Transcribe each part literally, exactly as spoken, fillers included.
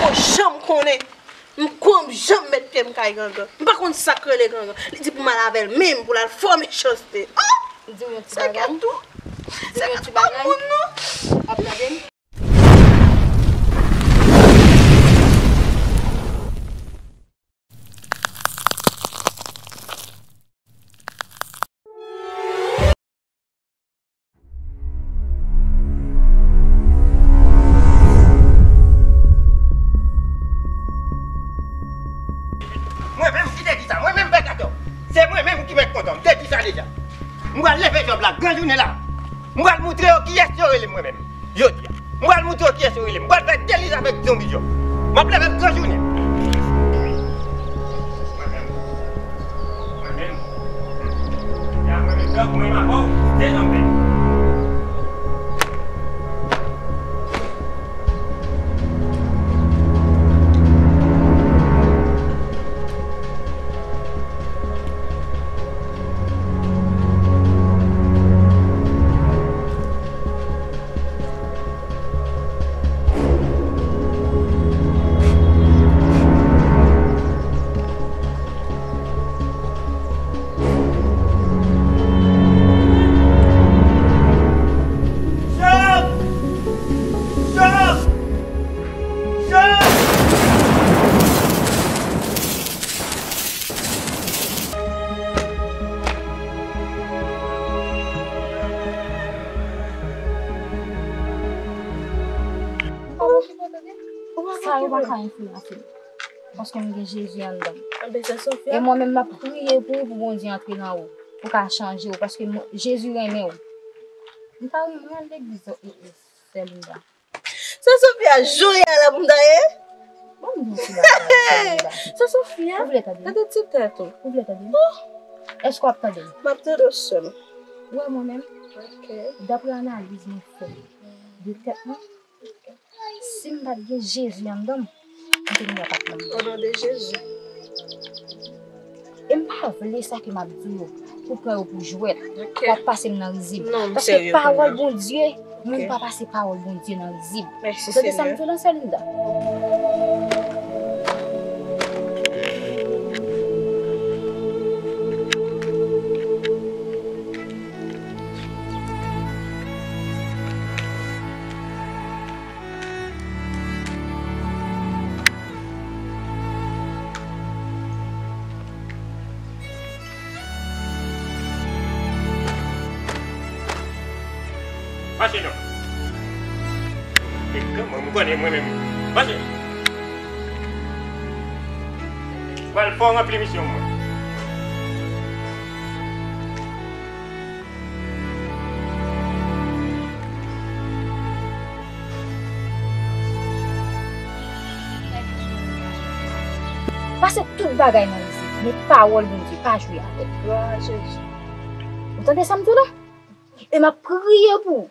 poko janm konnen. M kwè m janm met pye m kay gangan. M pa konn sa k rele gangan. Li di pou m al avè l menm, pou l al fè w mechanste. Oh! Di w yon ti bagay. Sèkèt tou. Di w yon ti bagay. Sèkèt tout moun, non. W ap tande m? Mwen menm ki te di sa, mwen menm Pè Kato. Se mwen menm ki mèt kontan, m te di sa deja. M pral leve Jòb la, gran jounen la. M pral moutre yo kiyès yo rele mwen menm. Jodi a. M pral moutre yo kiyès yo rele. M pral fè deliz avèk zonbi yo. M ap leve l gran jounen. Mwen menm. Mwen menm. Ya mwen menm, tankou mwen avè w, se zonbi. Sa yo pa ka enfliyanse m. Paske m gen Jezi anndan m. Anben, sè Sofia. E mwen menm, m ap priye pou ou, pou Bondye antre nan ou, pou ka chanje w, paske mwen, Jezi renmen w. M pa renmen al legliz, e, e, sè Linda. Sè Sofia, jodi a la pou m ta ye? Ban m di w ti bagay, sè Linda. Sè Sofia, ou vle tande m? Tande ti tèt ou. Ou vle tande m? Oh! Èske w ap tande m? M ap tande w, sè m. Ou wè mwen menm? Ok. Daprè analiz mwen fè de tèt mwen, si m pa t gen Jezi anndan m, m te gen yon patnòm. O non de Jezi. E m pa vle sa ke m ap di yo, pou pran yo pou jwèt, ok, w ap pase m nan rizib. Non, m serye. Paske pawòl Bondye, moun pa pase pawòl Bondye nan rizib. Mèsi, Senyè. Ou tande sa m di w la, sè Linda? Mache non. E kanmenm, m konnen mwen menm. Mache. Pral fè w ranpli misyon mwen. Pase tout bagay nan rizib, men pawòl Bondye pa jwe avè l. Glwa a Jezi. Ou tande sa m di w la? E m ap priye pou ou,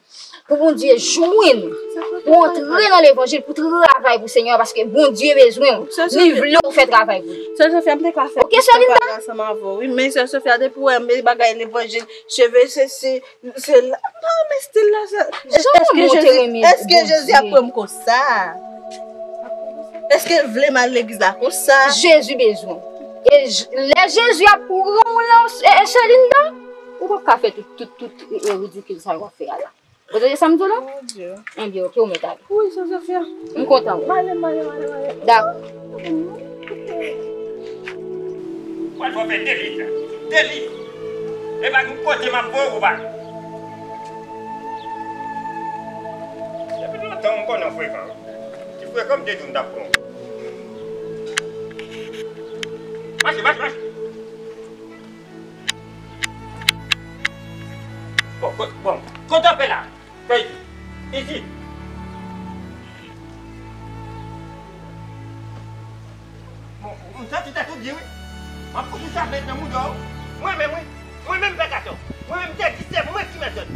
pou Bondye jwenn ou, pou w antre nan levanjil, pou w travay pou Senyè a, paske Bondye bezwen ou. Li vle w fè travay pou li. Sè Sofia, m te ka fè tout travay ansanm avè w, wi, men sè Sofia, depi w wè m, bagay levanjil, cheve, sesi, sela, m pa renmen stil la, sè. Èske Jezi, èske Jezi ap pran m konsa? Èske l vle m al legliz la konsa? Jezi bezwen w. E lè Jezi ap pran w lan, sè Linda, ou p ap ka fè tout, tout, tout ridikil sa yo ap fè a la. Ou tande sa m di w la? Mon Dieu. Enben, ok, ou mèt ale. Wi, sè Sofia. M kontan wè w. M ale, m ale, m ale, m ale. Dakò. Pral fè deliz la. Deliz. E pa gen kote m ap voye ou pa. Depi lontan m konnen w frekan. Ti frekan m te di w m t ap pran w. Mache, mache, mache. Bon, bon, bon. Kote w pè la? Fè isi. Isi. Bon, m santi tèt ou di wi. M ap fout yon chaplèt nan mouda w. Mwen menm wi. Mwen menm Pè Kato. Mwen menm te di se mwen ki mèt zòn.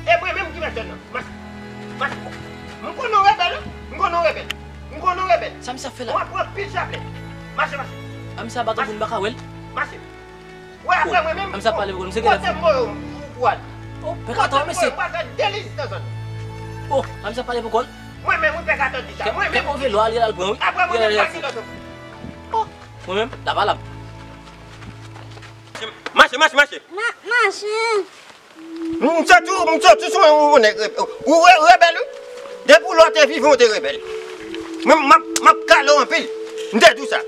E mwen menm ki mèt zòn nan. Mache. Mache. M konnen w rebèl wi. M konnen w rebèl. M konnen w rebèl. Sa misye ap fè la? W ap pran pil chaplèt. Mache, mache. A misye ap bat yon moun m pa ka wè l. Mache. Wè, apre mwen menm, a misye ap pale pou kò l, misye genlè fou. Kote m voye w pou, pou al? Oh, Pè Kato, mesye. Kote m voye w, pral fè deliz nan zòn. Oh, a misye ap pale pou kò l. Mwen menm, wi, pè Kato di sa. Mwen menm. Kè pran velo a, li al pran, wi. Apre mwen menm, pase lòt. Oh, mwen menm, la pa la. Mache, mache, mache. Ma-, mache. M soti, m soti sou mwen, ou nèg re-, ou re-, rebèl, wi. Depi lè w te vivan, ou te rebèl. Mwen, m ap, m ap kale w anpil. M te di w sa.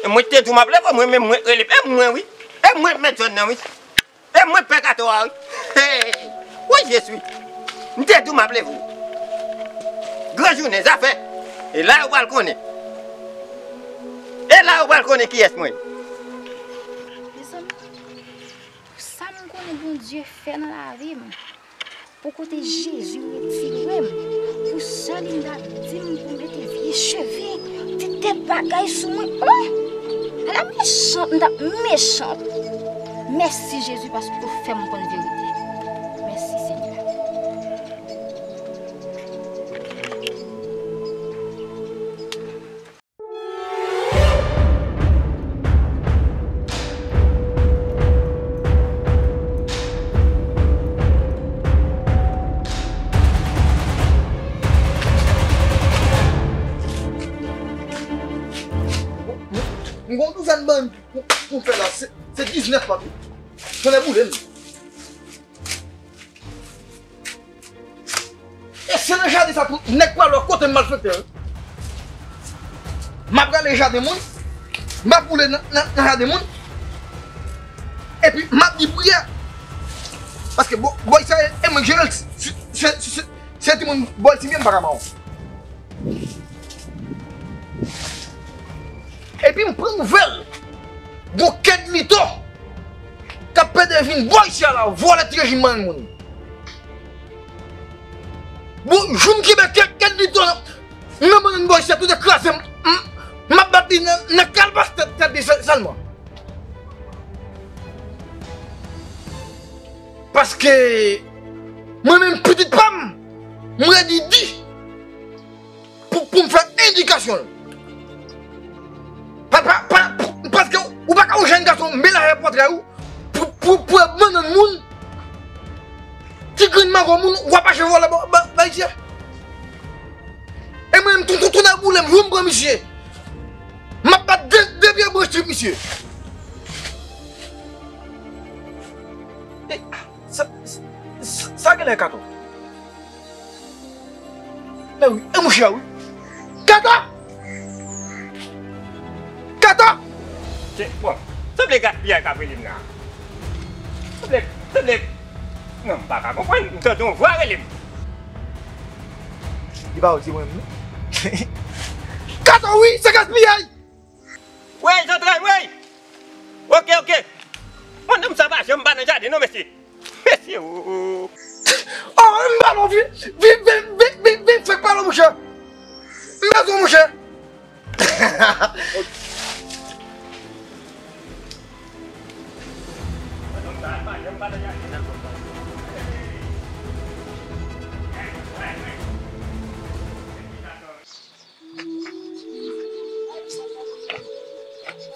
E mwen te di w m ap leve, mwen menm mwen rele. E mwen, wi. E mwen mèt zòn nan, wi. E mwen pè Kato a, wi. Hey! Woy, Jezi! M te di w m ap leve w. Gran jounen, zafè. E la yo pral konnen. E la yo pral konnen kiyès mwen. Mezanmi, pou sa m konnen Bondye fè nan lavi m, pou kote Jezi retire m, pou sèl li m ta di m pou mete vye cheve, ti tèt bagay sou mwen. Oh! Ala mechan, m t ap mechan. Mèsi, Jezi, paske w fè m konn verite. Mèsi, Senyè. M gon douzèn bann pou, pou fè la, se, se diznèf papi. Tonnè boule m. E se nan jaden sa tou nèg pral wè kote m malfektè, wi. M ap rale jaden moun, m ap boule nan, nan, nan jaden moun, epi m ap di priyè. Paske bò-, bòy sa e, e mwen k jere l, se, se, se, se, se timoun bòy Simye m pa ka mawon. Epi m pran nouvèl gon Kedlito k ap pede vin bò isi a la, vòlè ti rejim bann moun. Bon, jou m kenbe Ke-, Kedlito nan, nan bannann bò isi a, tout ekraze m, m, m ap bat li nan, nan kalbas tèt, tèt li sèl-, sèlman. Paske mwen menm pitit pa m, m redi di pou, pou m fè endikasyon l. Pa, pa, pa, paske ou pa ka wè jèn gason melaje pòtre ou pou, pou, pou ap bannann moun, ti grenn mango moun, w ap mache vòlè ba, ba, ba isi a. E mwen menm, tou, tou, tou nan boule m, jou m pran misye, m ap bat de, de pye branch trip misye. E, sa, sa, sa, sa genlè Kato? Men wi, e mouche a wi. Kato! Kato! Se, bon, sanble gaspiyay k ap rele m la. Sanble, sanble, non, m pa ka konprann, m tande yon vwa rele m. Li pa wè se mwen menm non. Kato wi, se gaspiyay! Wey, zantray, wey! Oke, oke. Pandan m sa pa janm pa nan jaden non, mesye. Mesye, o, o, o. Oh, m balon, vin, vin, vin, fèk balon, monchè. M bezwen, monchè.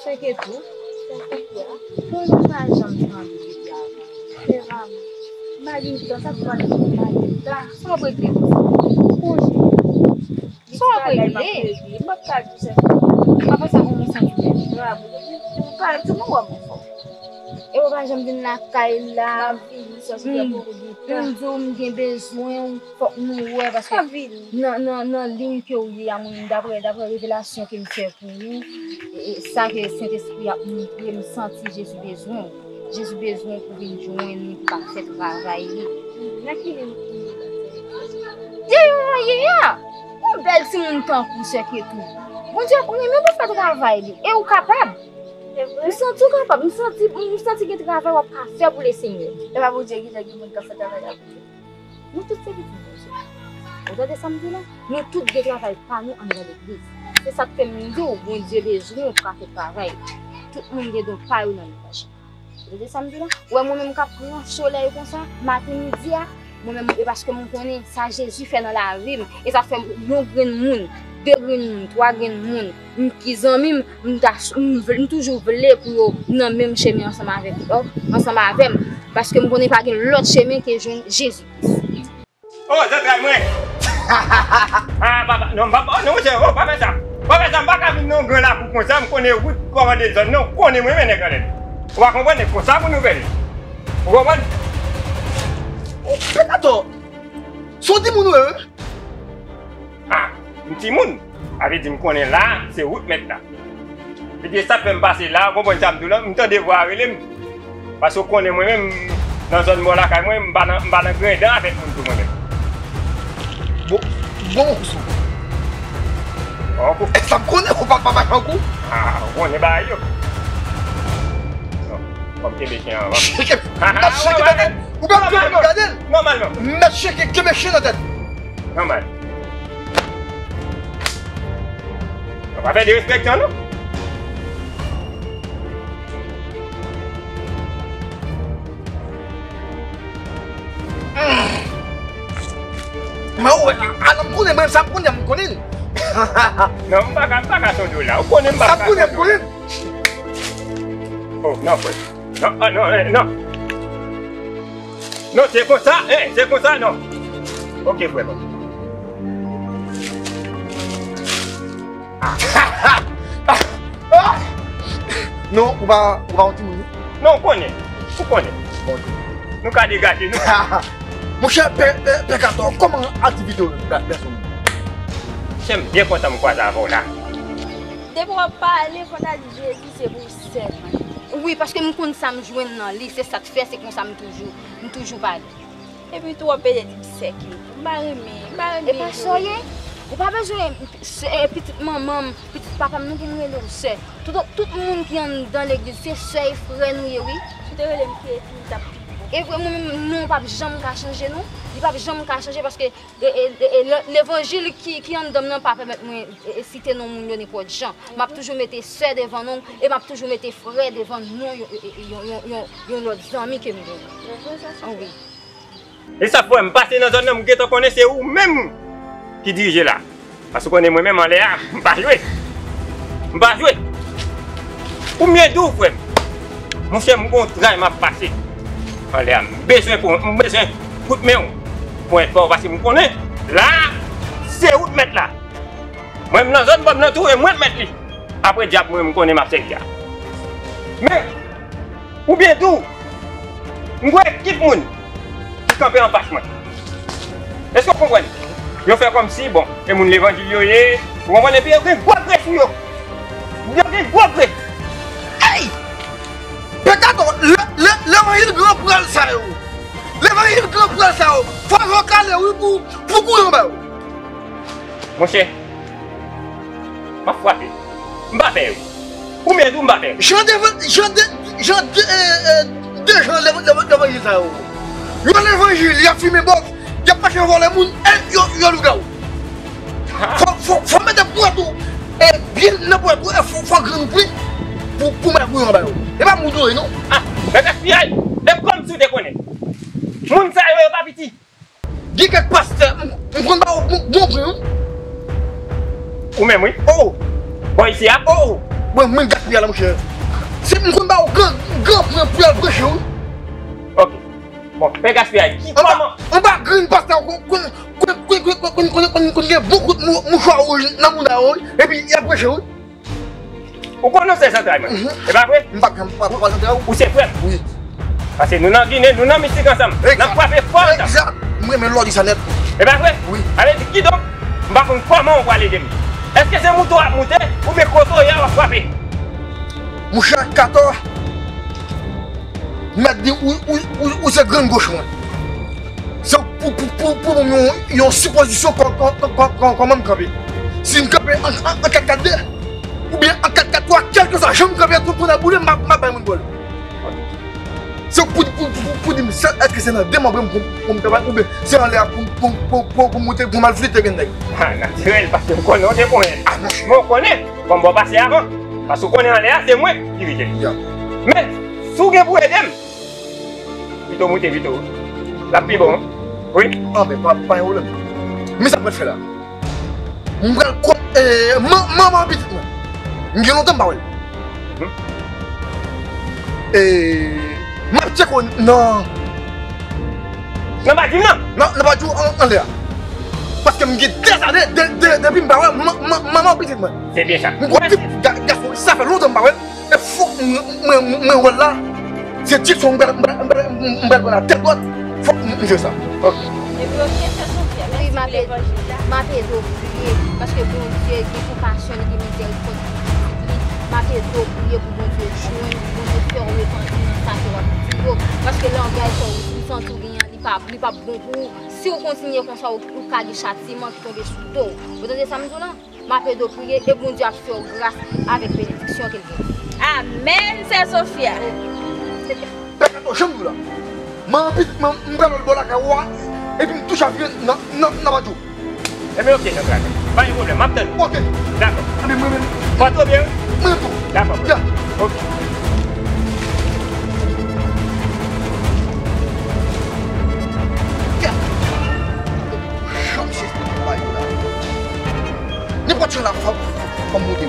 Sèke tou, sèke tou, bon, nou pa janm tande depi avan. Sè pa m, m pa gen tan, sa k pral gen m pa gen tan. Sa w ap regle konsa? Konje. Sa w ap regle? M ap ka di w sèke tou. Apre sa, kòman w santi w? Bravo. Ou pa, tou mwen wè m anfòm. E ou pa janm vin lakay la. M ap vini, sè, si fè pou ou gen tan. M di w, m gen bezwen w. Fòk nou wè, paske nan, nan, nan liy ke w ye a, mwen, daprè, daprè revelasyon ke m fè pou ou, e, e, sa ke Sentespri a ap montre m, m santi Jezi bezwen w. Jezi bezwen w pou vin jwenn li, pou ka fè travay li. Nan ki liy ou ye la? Depi w ye a, yon bèl timoun tankou w, sè Ketou. Bondye ap renmen pou fè travay li, e ou kapab. Se vre? M santi w kapab, m santi, m santi gen travay w ap ka fè pou Lesenyè. E pa Bondye ki jan gen moun k ap fè travay la pou li? Nou tout se pitit Bondye. Ou tande sa m di la? Nou tout gen travay pa nou anndan legliz. Se sa k fè m di w, Bondye bezwen w pou ka fè travay. Tout moun gen don pa yo nan levanjil. Ou tande sa m di la? Ou wè mwen menm k ap pran solèy konsa, maten, midi a, mwen menm, e paske m konnen sa Jezi fè nan lavi m, e sa fè m, yon grenn moun, de grenn moun, twa grenn moun, m ki zanmi m, m ta, m vle, m toujou vle pou yo nan menm chemen ansanm avèk, ansanm avè m, paske m konnen pa gen lòt chemen ke jwenn Jezi Kris. Oh, zantray mwen! Ah, papa, non, papa, non, monchè, oh, pa fè sa. Pa fè sa, m pa ka vin nan yon gran lakou konsa, m konnen wout kòmande zòn nan, ou konnen mwen renmen nèg anlè. Ou pa konprann, e konsa pou nou fè li. Ou konprann? Pekato, se yon timoun ou ye, wi. Ah, m timoun. Sa vle di m konnen la, se wout mèt la. Epi e sa k fè m pase la, ou konprann sa m di w lan, m tande vwa a rele m. Paske w konnen mwen menm, nan zòn bò lakay mwen, m pa nan, m pa nan grendan avèk moun tou mwen menm. Bon, bon, kou sou. Bon, kou. E sa m konnen, ou pa, pa, pa, pa, kou. Ah, ou konnen bagay yo. Non, fò m kenbe chen an avan. Cheke, m ap cheke tande. Ou pa gade l. Nòmalman. M ap cheke, kenbe chen nan tèt. Nòmal. Ou pa fè derespektan, non? Mwen wè, a, a, non, m konnen, mwen, sa m konnen, m konnen. Non, m pa ka, m pa ka sonje w la. Ou konnen m pa ka sonje w la. Sa m konnen, m konnen. Oh, non, frè. Non, ah, non, eh, non. Non, se konsa, eh, se konsa, non. Ok, frè, bon. Ah. Non, ou pa, ou pa yon timoun, wi. Non, ou konnen. Ou konnen. Bon. Nou ka degaje nou. Monchè, Pè, Pè, Pè Kato, kòman aktivite w, gà-, gason? Monchè, m byen kontan m kwaze avè w la. Depi w ap pale, fò w ta di Jezi se pou w sèlman. Wi, paske m konn sa m jwenn nan li, se sa k fè, se konsa m toujou, m toujou pale. Epi tou w ap pede di m sè ke m pa renmen, m pa renmen. E pa sa w ye? Ou pa bezwen sè, e, pitit manman m, pitit papa m, non, pou m rele w sè. Tout, tout moun ki anndan legliz, se sè e frè nou ye, wi. Si w te rele m Keti, m t ap pi bon. E vre, mwen menm, non, w p ap janm ka chanje, non. Li p ap janm ka chanje paske, e, e, e, e, le-, levanjil ki, ki anndan m nan pa pèmèt mwen, e, e, site non moun yo nenpòt jan. M ap toujou mete sè devan non, e m ap toujou mete frè devan non yon, e, e, yon, yon, yon, yon lòt zanmi ke m genyen. Wi. E sa fè m pase nan zòn nan, m gentan konnen se ou menm ki dirije la. Paske w konnen mwen menm anlè a, m pa jwe. M pa jwe. Ou mye di w, frè m. Monchè, m gon tray m ap pase. Anlè a, m bezwen pou, m bezwen kout men w. Pou enfò, paske m konnen, la, se ou k mèt la. Mwen, m nan zòn pa m nan tou, e mwen k mèt li. Apre dyab mwen, m konnen m ap sèvi a. Men, oubyen tou, m gen ekip moun ki kanpe anfas mwen. Èske w konprann? Yo fè kòmsi, bon, e moun levanjil yo ye, ou konprann, epi yo gen gwo gre sou yo. Yo gen gwo gre. Ey! Pekato, le, le, levanjil gran pral sa yo. Levanjil gran pral sa yo. Fò yo kale, wi, pou, pou kouri anba yo. Monchè, m ap frape. M pa pè yo. Ou mèt ou m pa pè yo. Jan de, jan de, jan de, e, e, de jan levanjil sa yo. Yo levanjil, y ap fimen bòf, y ap mache vòlè moun, e yo, yo lougawou. Fò, fò, fò mete pwèt ou, e, byen nan pwèt ou, e fò, fò grenn ou plen pou, pou mèt ou anba yo. E pa moun ou ye, non. Ah, men gaspiyay, e kòmsi w te konnen. Moun sa yo, yo pa piti. Gen kèk pastè, m, m konn ba yo bon, bon pwen, wi. Ou menm, wi. Oh! Bò isi a. Oh! Mwen, mwen gaspiyay la, monchè. Se m konn ba yo gran, gran pwen pou y al preche, wi. Ok. Bon, pè gaspiyay, ki kòman? Anba grenn pastè, konn, konn, konn gen bon kout mou-, mouchwa wouj nan mouda yo, wi. Epi y ap preche, wi. Ou konnen w se zantray mwen. Mhm. E pa vre? M pa, m pa, pa, pa zantray ou. Ou se frè m. Wi. Paske nou nan Ginen, nou nan mistik ansanm. N ap frape fò ansanm. Egzak. M renmen lè w di sa nèt. E pa vre? Wi. Sa vle di, kidonk, m pa konn kòman w pral ede m. Èske se mouton w ap moute, oubyen kotoya w ap frape? Mouche ak katò. Mèt di, ou, ou, ou, ou se grenn goch mwen. Se pou, pou, pou, pou mwen yon, yon sipozisyon kò-, kò-, kò-, kò-, kò-, kòman m kanpe. Si m kanpe an, an, an kat kat de, oubyen an kat kat twa, kèlkeswa jan m kanpe, tout moun ap boule, m ap, m ap bay moun gòl. Se pou, pou, pou, pou di m, se, èske se nan demanbre m pou, pou m kanpe, oubyen se anlè a pou, pou, pou, pou, pou m moute, pou m al flite grenn nèg. Ah, natirèl, paske m konnen w te konnen. Ah, non. Men w konnen, fò m ba w pase avan. Paske w konnen anlè a, se mwen ki dirije l. Ya. Men, si w gen pou ede m, pito moute pito. L ap pi bon, wi. Anben, pa, pa gen pwoblèm. Men sa m pral fè la. M pral kon-, e, man-, manman pitit mwen. M gen lontan m pa wè l. Mhm. E, m ap tcheke w nan, nan badji m nan. Nan, nan badji w an, anlè a. Paske m gen dèzane de, de, depi m pa wè man- man- manman pitit mwen. Se byen sa. M kwè ti ga- gason sa fè lontan m pa wè l. E fòk mwen mwen mwen wè l la. Se Dikson m pral m pral m pral m pral pran nan tèt dwat. Fòk m jwe sa. Ok. Epi ok, sè Sofia, mèsi pou levanjil la. M ap ede w priye, paske Bondye gen konpasyon, li gen mizèrikòd pou pitit li. M ap ede w priye pou Bondye jwenn, pou Bondye fè w repanti nan sa ke w ap di yo, paske langaj sa w santi w genyen an, li pa li p ap bon pou ou. Si w kontinye konsa, ou, ou ka gen chatiman ki tonbe sou do w. Ou tande sa m di w lan? M ap ede w priye e Bondye ap fè w gras avèk benediksyon ke l gen. Amèn, sè Sofia. Pè Kato, jan m di w la. Manman pitit mwen, m pral lòt bò lakay ou a, epi m touche avyon nan nan nan bato. Ebyen, ok, Jean Claude. Pa gen pwoblèm, m ap tann ou. Ok. Dakò. Anben mwen menm. Pòte w byen, wi? Mwen tou. Dakò. Ya. Ok. Ya. Janm chèche bay la. Nenpòt jan la fòk fòk m monte.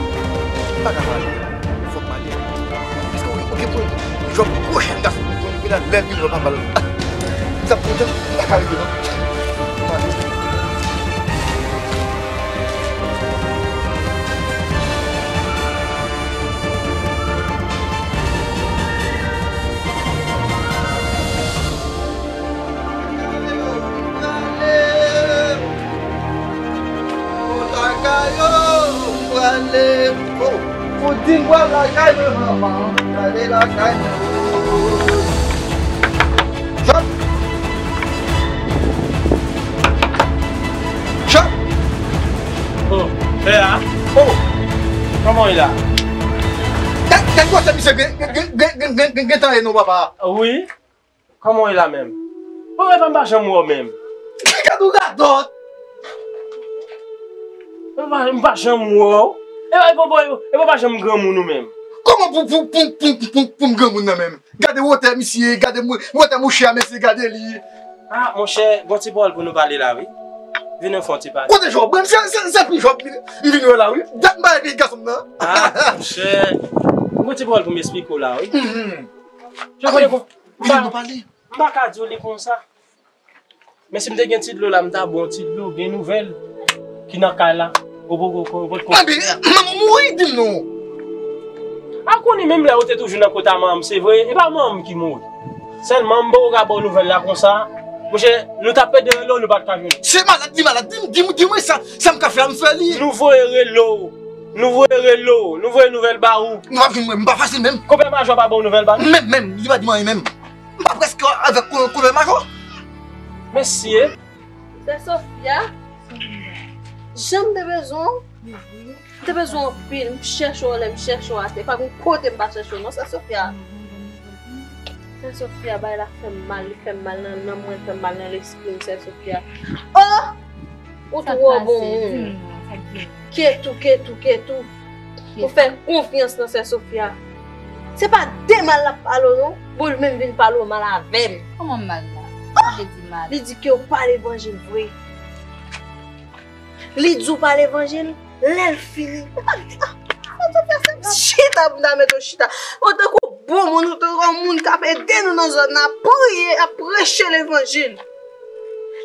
M pa ka pale. Fòk m ale. Piske ou gen pwoblèm. Jòb gwo jèn gason pou mwen kounye a lè l vin wè papa l. Sa pwoblèm m pa ka rete non. M ale. Lakay ou m prale. Oh, pou di m pral lakay mwen, manman, prale lakay mwen. Chòp! Chòp! Oh, pè a? Oh! Kòman w ye la? Gad, gad gwosè misye gen, gen, gen, gen, gen, gen, gen tan ye non, papa. Wi. Kòman w ye la menm? Bon, epa m pa janm wè w menm. Gad ou radòt! M pa, m pa janm wè w. Epa, epa, epa, epa w pa janm granmoun ou menm. Kòman pou, pou, pou, pou, pou, pou m granmoun nan menm? Gade wotè misye, gade mou- wotè mouche a, mesye, gade li. Ah, monchè, gon ti pawòl pou nou pale la, wi. Vin nou fè yon ti pale. Kote Jòb? Mwen, se, se, se pou Jòb, m vin wè la, wi. Dat m pa epi gason m nan. Ah, monchè, gon ti pawòl pou m esplike w la, wi. Mhm. Jan konnen kon- M pa, m pa ka di w li konsa. Men si m te gen ti dlo la, m ta ba w ti dlo, gen nouvèl ki nan kay la. Ou poko, ou potko. Anben, manman mouri, di m non. A konnen menm lè ou te toujou nan kòt a manman m, se vre, e pa manman m ki mouri. Sèlman m poko ka ba w nouvèl la konsa. Monchè, nou t ap pede rele w, nou pa t ka jwenn ou. Se malad, li malad, di m, di m, di mwen sa, sa m ka fè a, m fè li. Nou voye rele w, nou voye rele w, nou voye nouvèl ba ou. Nou pa vin mwen, m pa fasil menm. Konpè Majò pa ba w nouvèl ba nou? Menm, menm, li pa di m anyen menm. M pa prèske avèk ko- konpè Majò. Mesye. Sè Sofia, jan m te bezwen w, m te bezwen w anpil, m chèche w anlè, m chèche w atè, pa gen kote m pa chèche w non, sè Sofia. Sè Sofia, bagay la fè m mal, li fè m mal nan nanm mwen, fè m mal nan lespri m, sè Sofia. Oh! Ou twò bon moun. Ketou, ketou, ketou. Ou fè konfyans nan sè Sofia. Se pa de mal l ap pale w non. Bon, li menm vin pale w mal avè m. Kòman mal la? Sa vle di mal? Li di ke w pa levanjil vre. Li di w pa levanjil, lè l fini. Sè Sofia, se chita pou m ta mete w chita. Ou tankou bon moun, ou tankou yon moun k ap ede nou nan zòn nan, ap priye, ap preche levanjil.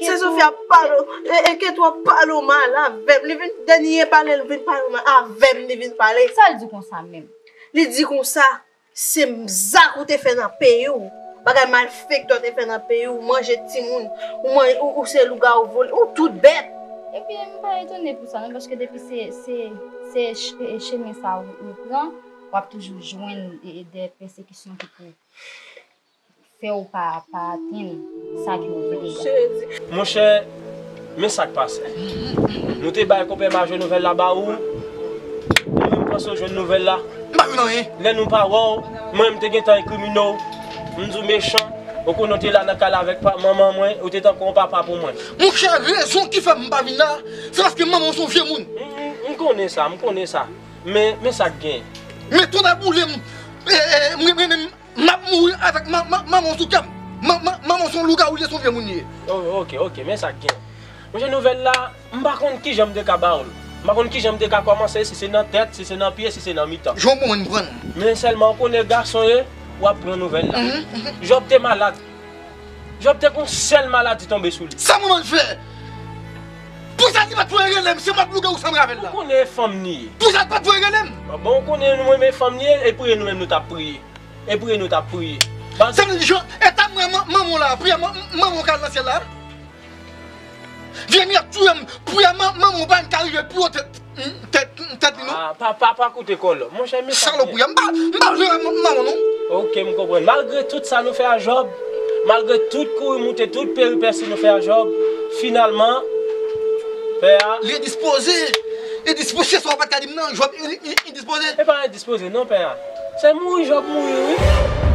Sè Sofia ap pale w, e, e Ketou ap pale w mal avè m. Li vin, dènye pale, li vin pale w mal avè m, li vin pale. Sa l di konsa menm? Li di konsa, se zak ou te fè nan peyi w, bagay malfektè w te fè nan peyi w, ou manje timoun, ou man- ou, ou se lougawou vòlè, ou tout bèt. Ebyen, m pa etone pou sa non, paske depi se, se, se ch- e, chemen sa ou, ou pran, w ap toujou jwenn e, e, de pèsekisyon ki pou fè w pa, pa atenn sa ke w vle a. Monchè, men sa k pase. Nou te bay konpè Majò nouvèl la ba ou. Ou menm panse w jwenn nouvèl la? M pa jwenn anyen. Lè nou pa wè w, mwen menm te gentan enkrimine w. M di w mechan. Ou konnen w te la nan kay la avèk pa- manman mwen, ou te tankou yon papa pou mwen. Monchè, rezon ki fè m pa vin la, se paske manman w se yon vye moun. M, m, m konnen sa, m konnen sa. Men, men sa k gen. Men tonnè boule m. E, e, mwen, mwen menm, m ap mouri avèk ma- ma- manman w sou kè m. Ma- ma- Manman w se yon lougawou li ye, se yon vye moun li ye. Oh, ok, ok, men sa k gen. Monchè, nouvèl la, m pa konn kijan m te ka ba w l. M pa konn kijan m te ka kòmanse, si se nan tèt, si se nan pye, si se nan mitan. Jan w konprann m pran l. Men sèlman w konnen gason ye, w ap pran nouvèl la. Mhm, mhm. Jòb te malad. Jòb te gon sèl maladi tonbe sou li. Sa manman l fè? Pou Se mòd lougawou sa m ravel la. Ou konnen fanm ni ye. Pou sa l pa t voye rele m. Bon, ou konnen nou menm fanm ni ye, e priye nou menm nou t ap priye. E priye nou t ap priye. Baz, Sa vle di, Jan, eta m wè man- manman w la, priyè man- manman w ka al nan syèl la. Vye mi ap touye m, priyè man- manman w pa menm ka rive pi wo tèt, tèt, tèt li non. Ah, pa, pa, pa koute kòlò. Monchè, men sa Salopri, m pa, m pa jwe ak manman w non. Ok, m konprann. Malgre tout sa nou fè a Jòb, malgre tout kouri moute, tout peripesi nou fè a Jòb, finalman, pè a, Li endispoze. Endispoze, se sa w pa t ka di m nan, Jòb endispoze. E pa endispoze non, pè a. Se mouri Jòb mouri, wi.